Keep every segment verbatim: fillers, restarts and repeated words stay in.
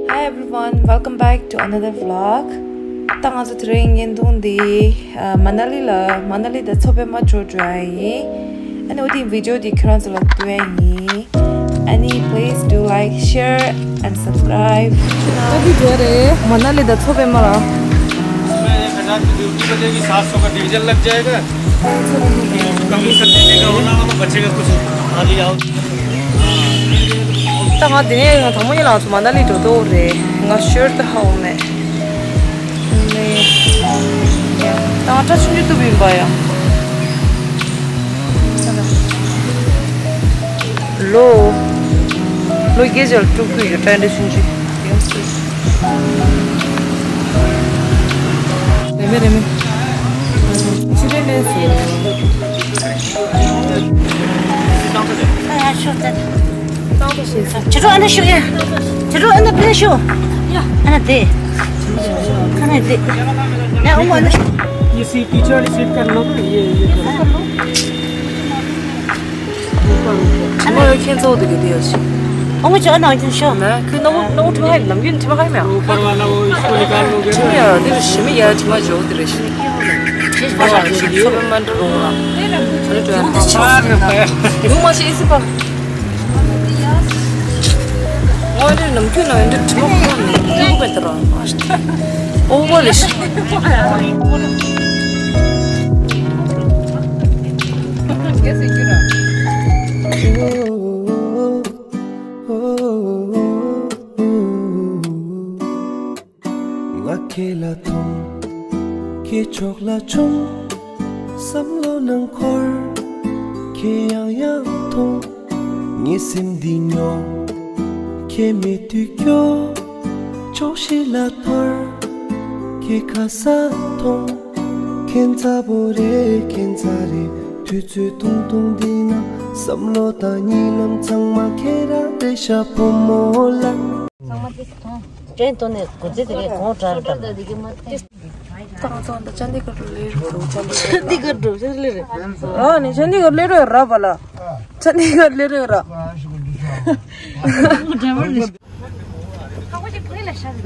Hi everyone, welcome back to another vlog. ད་ང་ཚོ་དེ་རིང་བརྙན་ཐུང་འདི་ཨ་མ་ན་ལི་ལ་མ་ན་ལི་དང་མཚོ་པདྨ་འགྲོ་འགྲོ་ཡ་ཡིན། ཨ་ནི་འོ་དེ་བི་ཌི་ཡོ་འདི་ཁྱེད་རང་ཚོ་ལ་སྟོན་ཡ་ཡིན། ཨ་ནི་please do like, share and subscribe. ད་འདི་འདྲ་རེད། མ་ན་ལི་དང་མཚོ་པདྨ་ལ། ད་ང་དེ་ནས་ཡང་དང་པོ་ཉིད་ལ་ང་ཚོ་མ་ན་ལི་འགྲོ་འདོད་རེད། ང་ཤོར་ཏུ་ཧ་འོ་མེད། ད་ང་སྐྲ་ཆུང་ཆུང་གཏུབ་ཡིན་པ་ཡ། ལོ། ལོ་བརྒྱད་ཅུ་ལ་སྤྲུག་གི་ཡོད། སྐྲ་འདྲ་ཆུང་ཆུང་། རེད་མེད་རེད་མེད། ཕྱི་རེད་མེད་ཟེར། ཨ་ཡ་ཤོག་ད། ཁྱེད་ཚོ་ཨ་ནི་ཤོག་ཡ། ཁྱེད་ཚོ་ཨ་ནི་ཕེབས་ཤོག་ཨ་ནི་དེ། ཨ་ནི་དེ། ཡ་ཨོ་མ་ཨ་ནི་ཤོག ये सीट पीछे वाली सीट कर लो ना, ये, ये कर लो। ཁྱིམ་མ་ཡོད་མཁན་ཚོ་དེ་གི་དེ་ཡོད་ཤི། ཨོ་མ་ཅོ་ཨ་ནང་ཁྱེད་ཤོག་ན་ཁོས་ནོ་ནོ་ཁྲིམ་ཧ་ནམ་རྒྱུན་ཁྲིམ་ཧ་མེད། ऊपर वाला वो इसको निकाल लोगे ཁྲིམ་ཡ་དེ་རུ་ཞི་མི་ཡ་ཁྲིམ་ཧ་འཇོག་དེ་རེད་ཤི། ཁྱེད་ཤོག་ཤོག་ཤོག་ཤོག་མ་འགྲོ་རོགས་ལ། ཁྱེད་ལ་དུ་ཡ་ཁྲིམ་ཧ་ཡུང་མ་ཤི་ཨི་སི་པ། ང་འདི་ནམ་རྒྱུན་ན་འདི་ཁྲིམ་ཧ་མེད་དེ་ར། ཨོ་བ་ལེ་ཤི། ང་ཁྱེད་ལ་མཐོང་། ཁྱེད་ཕྱོགས་ལ་མཆོང་། བསམ་བློ་ནང་འཁོར། ཁྱེད་ཡང་ཡང་མཐོང་། ངའི་སེམས་འདི་སྨྱོ། ཁྱེད་མེད་དུས་སྐྱོ། ཕྱོགས་བཞི་ལ་འཐོར། ཁྱེད་ཁ་ས་མཐོང་། ཁྱེད་མཛའ་པོ་རེད་ཁྱེད་མཛའ་རེད། དུས་ཚོད་ཐུང་ཐུང་འདི་ན་བསམ་བློ་དང་གཉིད་ལམ་ཚང་མ་ཁྱེད་རང་རེད་ཤག་བུ་མོ་ལགས། དྲན་ཏོ་ནས་གོ་ཚེ་དེ་གའི་གོང་དྲག་དང་། ད་ང་ཚོ་ད་ཅན་དི་གར་ལས་རོགས། ཅན་དི་གར་འགྲོ་ཅན་དི་གར་ལས་རེད། ཨ་ནི་ཅན་དི་གར་ལས་རོགས་ར་བ་ལ། ཅན་དི་གར་ལས་རོགས་ར།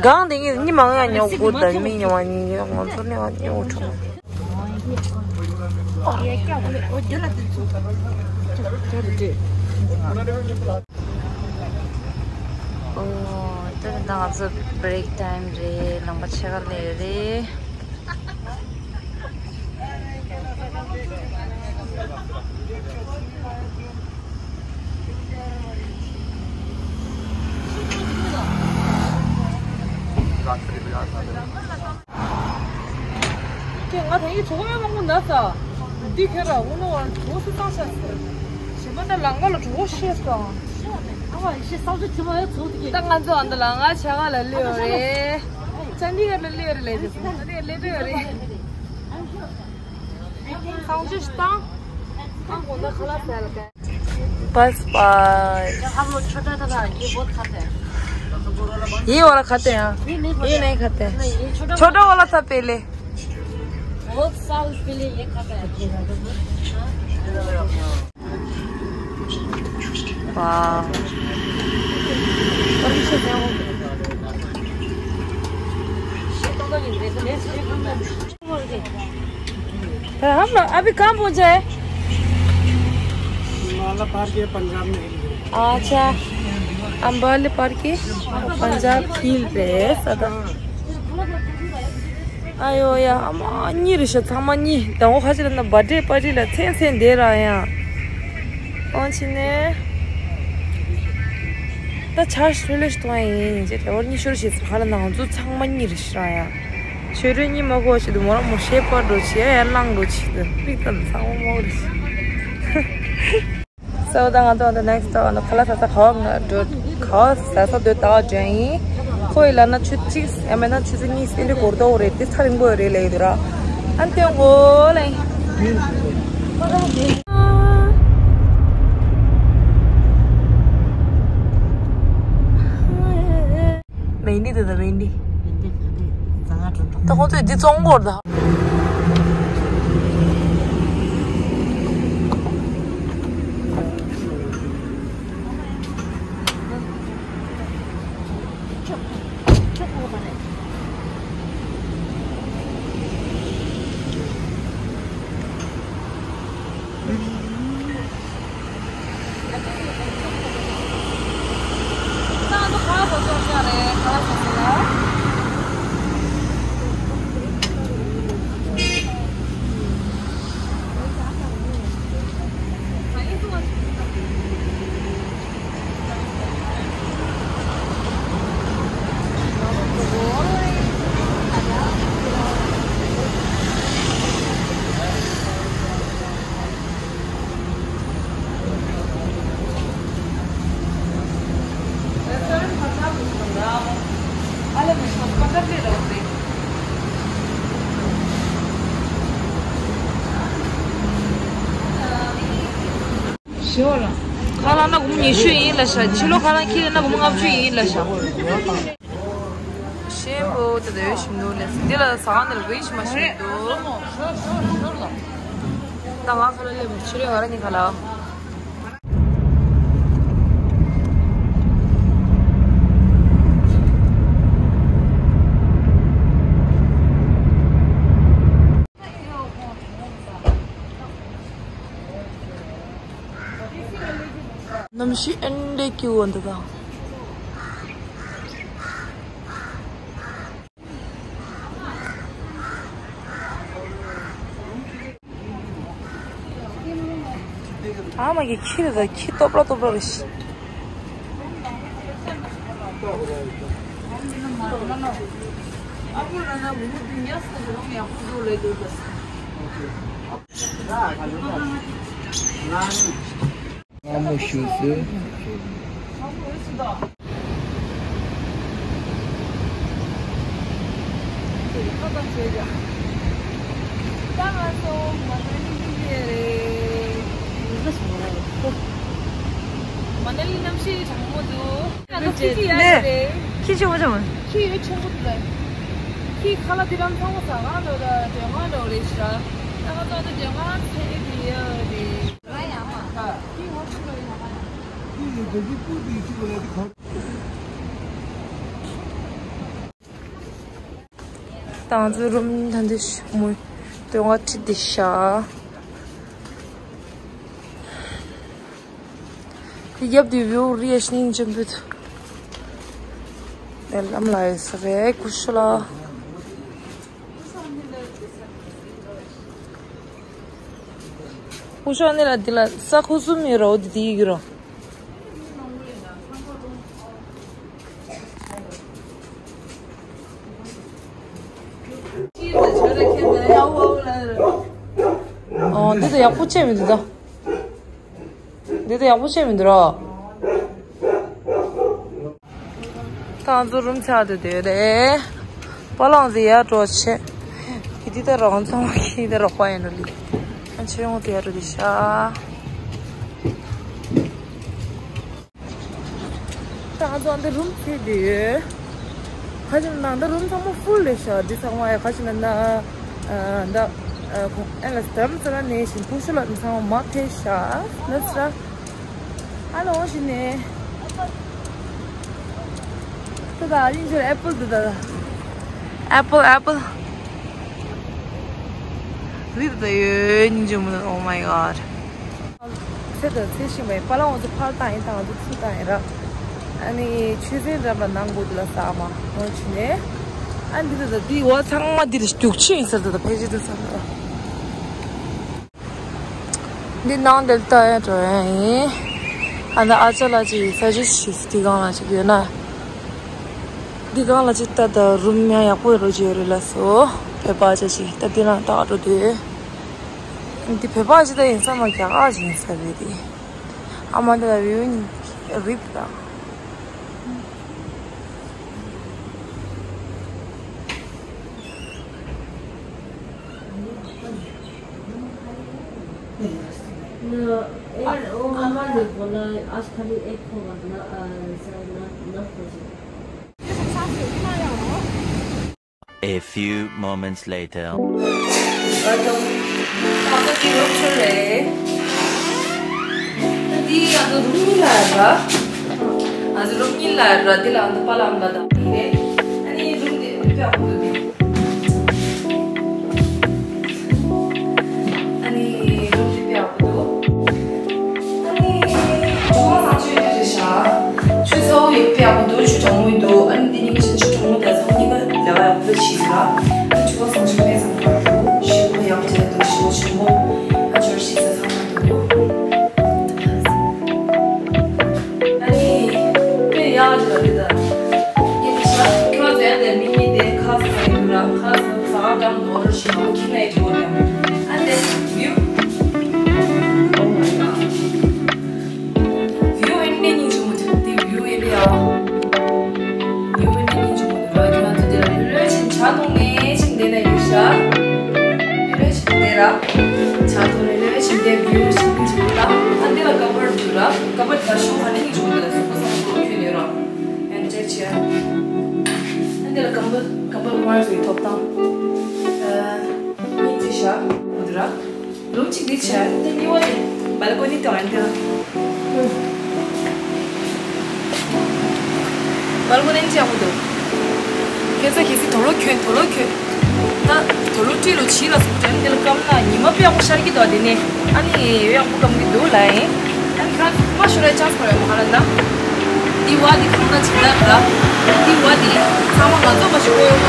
གང་དེ་ངས་ཉི་མ་ང་ཉོ་དགོས་དང་མི་ཉོ་བ་ཉིན་ང་ཚོ་ནས་ཉོ་འགྲོ། ཨོ། ད་ད་ང་ཚོ་བྷི་རེག་ཊའིམ་རེད། ལམ་པ་ཕྱེད་ཀ་སླེབས་རེད། ཀྱེ་ང་ད་ཡིག་གྲོགས་ཡང་མང་པོ་ན་ས། འདི་ཁེ་ར་དབུ་ནོ་བར་གྲོགས་སུ་བཏང་ཤ་ཟེར། གཞན་པ་འདྲ་ལང་ཀ་ལ་གྲོགས་ཤེས་སོང་། ད་ང་ཚོ་ཨ་འདི་ལ་ང་ཆ་ག་ལ་སླེབས་ཡོད་རེད། ཅན་དི་གར་ལ་སླེབས་ཡོད་རེད་ལས་ཟེར་སོང་། ད་དེ་སླེབས་ཡོད་རེད། ཚང་ཆུ་ཤི་དང་། ཁང་དགོན་པ་ཁ་ལག་ཟ་ལ་ག། बस बाय। हम लोग छोटा था ना, ये बहुत खाते हैं। ये वाला खाते हैं, हाँ। ये नहीं खाते। ये नहीं खाते। नहीं, ये छोटा छोटा वाला था पहले। बहुत साल पहले ये खाता है। वाह। तो हम लोग अभी कहाँ पहुँचा है? अम्बाला पार के पंजाब में हिल गए। अच्छा, अम्बाला पार के पंजाब हिल रहे सदा। ཨ་ཡོ་ཡ། ཨ་མ་གཉིད་རེད་ཤག་ཚང་མ་གཉིད། ད་འོ་ཁ་ཅིག་ལ་ན་བར་ཌེ་པར་ཊི་ལ་ཚན་ཚན་བསྡད་ར་ཡང་། ཨོ་ཕྱི་ནས་ད་ཆར་ཤུ་ལེ་ཤུ་གཏོང་ཡ་ཡིན་ཅེས་ལེ་བར་གཉིད་ཤོར་ཞེས་ཚོ་ཁ་ལ་ན་ང་ཚོ་ཚང་མ་གཉིད་རེད་ཤག་ཡ། ཆོས་རེ་གཉིད་མ་གོ་ཞིག་ཏུ་མོ་རང་མོ་ཤེས་པར་འགྲོ་ཆེ་ཡ་ཡ་ལངས་འགྲོ་ཆེ་ཏུ་པིག་ཏན་ཚང་མ་མོ་རེད་ཤག So ད་ང་ཚོ་ད་next door ནས་ཁ་ལག་ཟ་ས་ག་བ་འགྲོ། ག་བ་ཟ་ས་སྡོད་ད་བ་འགྲོ་ཡིན། ཁོ་ཡི་ལ་ན་ཆུ་གཅིག་ཡང་མེད་ན་ཆུ་ཚོད་གཉིས་སྟེང་དུ་འགོར་དོ་རེད། དེ་ཚ་རིང་པོ་ཡོད་རེད་ལབ་ཡོད་ར། ཨ་ནི་དེ་འགོ་ལ་ཡིན། མེ་འདི་དེ་ད་མེ་འདི། ད་ཁོང་ཚོས་འདི་བཙོང་གོ་ར་ད། ཁ་ལག་ན་སྒོར་མོ་ཉི་ཤུ་ཡིན་ལ་ཤ། ཕྱི་ལོགས་ཁ་ལག་ཁྱེར་ན་སྒོར་མོ་ལྔ་བཅུ་ཡིན་ལ་ཤ། ཤེས་པོ་དེ་ལ་ཡོད་ཞིམ་འདུག་ལས། འདི་ལ་ཟ་ཁང་འདི་ལ་བུ་ཡིན་ཞིམ་མ་ཞིམ་འདུག་ད་ང་ཁ་ལག་སླེབས་ཕྱི་ལོགས་ང་རང་གཉིས་ཁ་ལག་གནམ་གཤིས་ཨེ་འདྲའི་སྐྱིད་པོ་འདུག་ད། ཨ་མ་གི་ཁྱི་རེད་ད། ཁྱི་སྟོབས་ར་སྟོབས་ར་རེད་ཤི། སྔ་མོ་ཞུ་སོང་། མ་ན་ལི་གནམ་གཤིས་གྲང་མོ་འདུག་ང་ཚོ་ཁྱི་ཁྱི་ཡ་རེད། ཁྱི་ཆེན་པོ་ཆེན་པོ། ཁྱི་ཡོད་ཆེན་པོ་འདུག་ད། ཁྱི་ཁ་ལག་དེ་རང་ཚང་མ་ཟ་ཁང་འགྲོ་ད་མགྲོན་ཁང་འགྲོ་རེད་ཤག་ད་ང་ཚོ་ད་མགྲོན་ཁང་ཚད་དེ་ཡོད་རེད། ད་ང་ཚོའི་རུམ་ད་འདི་ཞིག་མོ་དོན་ལྔ་ཁྲི་འདི་ཤ། དེ་རྒྱབ་དེ་བིའུ་རི་ཡ་ཤི་སྙིང་རྗེ་འདུག་ལམ་ལ་ཡོད་ས་རེད་ཀུ་ཤུ་ལ། ཀུ་ཤུ་ནི་ལ་འདི་ལ་ས་ཁུ་སུམ་ཡོད་ར་འོ་དེ་དེ་ཡི་གི་ར། ཨོ་འདི་ད་ཡག་པོ་བྱས་མི་འདུག་ད། འདི་ད་ཡག་པོ་བྱས་མི་འདུག་ར། ད་ང་ཚོ་རུམ་ཆགས་དུ་དེ་རེད། པ་ལང་ཟི་ཡར་འགྲོ་བྱེད། ཁི་ཏི་ད་རང་ཚང་ཁི་ཏི་རོགས་པ་ཡིན་ནོ་ལི། ཨ་ཆེ་ཡོང་དེ་ཡར་འགྲོ་དེ་ཤ། ད་ང་ཚོ་འདི་རུམ་ཚེ་དེ་ཡོད། ཁ་ཅིག་ནང་ད་རུམ་ཚང་མ་ཧྥུལ་རེད་ཤག་འདི་ཚང་མ་ཡ་ཁ་ཅིག་ན་ན་ཨ་ད་ཨ་ཁོང་ཨེ་ལ་སྟར་ཙ་ན་ནས་ཤིང་ཀུ་ཤུ་ལ་འདི་ཚང་མ་མ་ཕེ་ཤག་ལ་ས་ཨ་ལ་འོང་ཤི་ནས་ད་ད་ཨ་ལིང་ཇོར་ཨེ་པལ་ད་ད་ཨེ་པལ་ཨེ་པལ་རི་ད་ད་ཡོད་སྙིང་རྗེ་མོ། Oh my god། ཚེ་དང་ཚེ་ཤི་མའི་པ་ལ་འོང་ཚེ་ཕར་བཏང་ཡིན་དང་ཚུར་བཏང་ཡིན་ར། ཨ་ནི་ཆུ་ཚན་འགྲམ་ལ་ནང་དགོས་དུ་ལ་ས་མ་འོང་ཆུ་ནས། ཨ་འདི་ལ་འདི་བ་ཚང་མ་འདི་རུ་རྒྱུག་ཆེ་ཡིན་ཟེར་ད་ཕལ་ཆེར་དུ་ཚང་མ། འདི་ནང་དེར་ལྟ་ཡ་འགྲོ་ཡ་ཡིན། ཨ་ནི་ཨ་ཅག་ལ་ཅིག་ས་ཅིག་ཞིག་འདི་གང་ལ་ཅིག་ཡོད་ན། འདི་གང་ལ་ཅིག་ལྟ་ད་རུམ་ཡང་ཡག་པོ་རོ་ཅིག་ཡོད་རེད་ལ་སོ། བོད་པ་ཅག་ཅིག་ལྟ་འདི་ན་ལྟ་འགྲོ་དུས། འདི་བོད་པ་ཅིག་ད་ཡིན་ས་མ་རྒྱ་གར་ཅིག་ཡིན་ས་རེད་དེ། ཨ་མ་འདི་ལ་བེའུ་གཉིས་རིགས་དང་། न, एयर, वो हमारे बोला, आज खाली एक होगा ना, अ, सर, ना, ना खोजे। A few moments later. ཨ་ཏོ། ཨ་ཏོ་དེ་རོགས་ཚོ་རེད། ད་དེ་ཨ་ཏོ་རུམ་གཉིས་ལ་ར། ཨ་ཏོ་རུམ་གཉིས་ལ་ར་དེ་ལ་ཨ་ཏོ་པ་ལ་ཨམ་ལ་དང་དེ་རེད། ཨ་ནི་རུམ་དེ་དེ་ཨ་ཏོ་དེ། ཨ་ནི་རུམ་དེ་དེ་ཨ་ཏོ། ཨ་ནི་ཆུ་བ་སང་ཆུ་ཡོད་རེད་ཤག་ཆུ་ཚ་བོ་ཡོད་པའི་ཨ་ཁུ་འདུག་ཆུ་གྲང་མོ་ཡོད་འདུག་ཨ་ནི་འདི་ཉིན་ཆུ་གྲང་མོ་དང་ཚ་བོ་གཉིས་ཀ་ལས་ཀ་ཡག་པོ་བྱེད་ཤག་ཨ་ཆུ་བ་སང་ཆུ་མེད་ཚང་མ་འདུག་ཞེ་པོ་ཡག་བྱས་འདུག་ཞེ་པོ་ཆུ་མོ་ཨ་ཇོར་ཞིག་ས་ཚང་མ་འདུག་ཨ་ནི་དཔེ་ཡག་ཅིག་ལ་རེད་ད། སྐད་ཆ་ཁྱོད་ཚོ་ཡང་དེ་མི་གཉིས་དེ་ཁ་ས་ཡིན་འདུག་ར། ཁ་ས་ས་ཨ་ཀྲང་ནོར་ཞིག་ཁྱི་ནས་ཅིག་འོ་ཡང་ཨ་དེ་ཡུ། Oh my god. ཝིའུ་ཨེ་འདྲ་སྙིང་རྗེ་མོ་འདུག་དེ་ཝིའུ་ཨེ་འདྲ་ཡ། ཝིའུ་ཨེ་འདྲ་སྙིང་རྗེ་མོ་འདུག་ང་ཚོ་དེ་ལ་ལུས་ ཇ་ཐོ་རེ་རེ་བཞིན་དེ་བིའུ་ཞིག་ཅིག་ལ། ཨ་འདི་ལ་ཀ་བར་འདུག་ལ། ཀ་བར་ད་ཤོག་ཁ་ནས་ཀྱི་འཇུག་འདི་ལ་སུ་པ་སང་ཁོ་ཁྱོད་ནས་རོ། ཨན་ཅེ་ཆེ། ཨ་འདི་ལ་ཀམ་བལ་ཀམ་བལ་ཁོ་རང་ཚོའི་ཐོབ་ཐང་། ཨ་གཉིས་ཅི་ཤ་འོ་འདི་ར། རུམ་གཅིག་འདི་བྱས་ཏེ་གཉིས་པ་དེ་བལ་ཀོ་ནི་དེ་བ་ཡིན་ཏེ། བལ་ཀོ་ནི་ཅི་ཡག་པོ་འདུག་ཁྱེད་ཚོ་གལ་སྲིད་དུག་ལོག་གྱོན། དུག་ལོག་གྱོན། ད་དུག་ལོག་སྤྲད་རོགས་བྱེད་ལ་སོགས་དྲན་དེ་ལ་སྐམ་ན་ཉི་མ་དཔེ་ཡག་པོ་ཤར་གྱི་འདུག་དེ་ནས་ཨ་ནི་ཡོད་ཡག་པོ་སྐམ་གྱི་འདུག་ལ་ཡིན། ཨ་ནི་ཁ་མ་ཤོར་བའི་ཅན་སི་མ་རེད་མོ་ཧ་ལ་ན། འདི་བ་འདི་ཁང་ན་ཇི་ལྟར་ལ། འདི་བ་འདི་ཚང་མ་ང་ཚོ་མ་ཞིག་གོ་ཡོང་།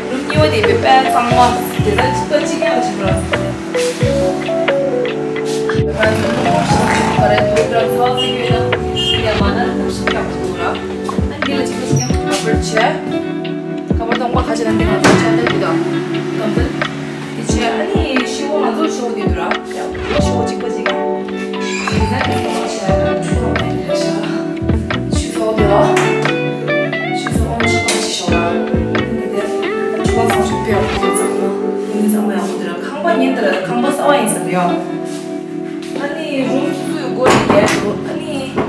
རུམ་གཉིས་པ་དེ་བས་དཔེ་གཙང་མ། དེ་ལྟར་གཅིག་པ་གཅིག་རྐྱང་ཞིག་ར། ད་རུམ་ཁོང་ཞིག་ག་རེ་འདུག་ར་ཚ་བ་ཚིག་ཡོད་ན། ཡ་མ་ན་རུམ་ཞིག་རྐྱང་འདུག་ར། ཨ་འདི་ལ་གཅིག་པ་གཅིག་རྐྱང་ཁ་པར་བྱས། ཁ་པར་སྟོང་པ་ཁ་ཆེ་ན་འདི་ང་ཚོ་ཆ་ད་འདི་དང་། ཀམ་བལ། དེ་བྱས་ཨ་ནི་ཤི་བོ་ང་ཚོར་ཤོག་འདི་འདུག་ར། ཡ་ཤི་བོ་གཅིག་པ་གཅིག་རྐྱང་། དེ་ནས་དེ་ཚོ་ཤ་ཆུ་ཚོད་དེ་རེད་ཤ། ཆུ་ཚོད་དེ་ལ། ཆུ་ཚོད་ཨོན་ཆུ་ཚོད་ཤོག་ར། དེ་དེ་ཆུ་ཚོད་སང་ཆུ་ཚོད་ཡག་པོ་ཚང་མ། དེ་ཚང་མ་ཡག་པོ་འདུག་ར། ཁང་པ་ཉིན་དེར་ཁང་པ་གསར་པ་ཡིན་ཟེར་ཡོད། ཨ་ནི་རུམ་སོ་སོའི་སྒོ་ནས་བརྒྱབ་འདུག་ཨ་ནི། དེ་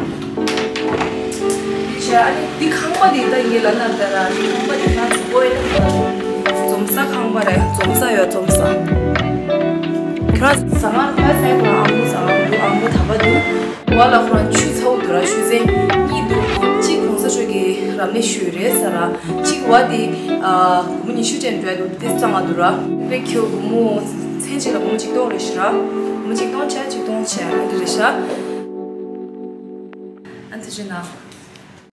བྱས་ཨ་ནི་འདི་ཁང་པ་འདི་ད་ངས་ལབ་ན་ད་ར་འདི་ཁང་པ་འདི་ང་ཚོ་བོད་ཡིན་ན་འཛོམས་ས་ཁང་པ་རེད། འཛོམས་ས་ཡོད་འཛོམས་ས། ཁྱོད་རང་ཟ་ཁང་ཁ་སའི་ཁོ་རང་ཨ་མོ་ཟ་ཁང་འདུག་ཨ་མོ་ད་པ་འདུག་བ་ལ་ཁོ་རང་ཆུ་ཚ་བོ་འདུག་ར། ཆུ་ཚན་གཉིས་འདུག་གཅིག་གོང་ས་མཆོག་གི་རབ་གནས་ཤོད་རེད་ཟེར་ར། གཅིག་བ་འདི་ཨ་སྒོར་མོ་ཉི་ཤུ་ཅན་འགྲོ་ཡ་འདུག་དེ་གཙང་མ་འདུག་ར། དཔེ་ཁྱོད་སྒོར་མོ་མཚན་གཅིག་ལ་སྒོར་མོ་གཅིག་སྟོང་རེད་ཤི་ར། སྒོར་མོ་གཅིག་སྟོང་བྱས་གཅིག་སྟོང་བྱས་ཨ་འདི་རེད་ཤ། ཨ་འདི་བྱས་ན།